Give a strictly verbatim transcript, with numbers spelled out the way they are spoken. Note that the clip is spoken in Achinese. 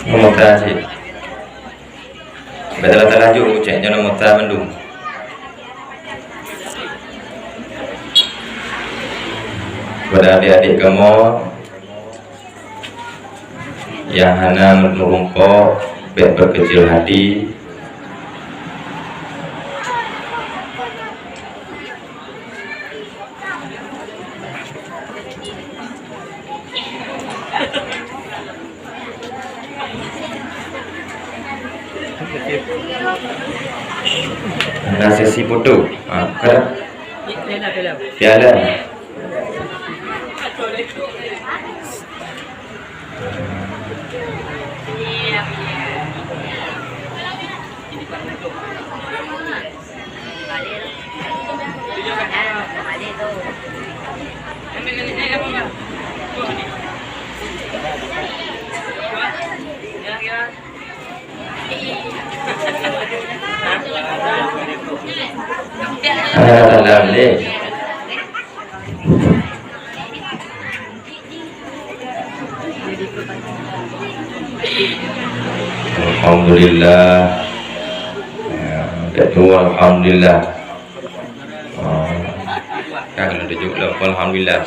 Meunurot cit. Beutôi-beutôi laju cek nyoe meuta mandum. Kepada adik-adik kamoe nyang hana meureumpok, bèk beukeucil hati. Ada sesi foto. Ha, kada? Piala. Alhamdulillah. Ya, betul, alhamdulillah. Oh. Kan kena tunjuk lah, alhamdulillah.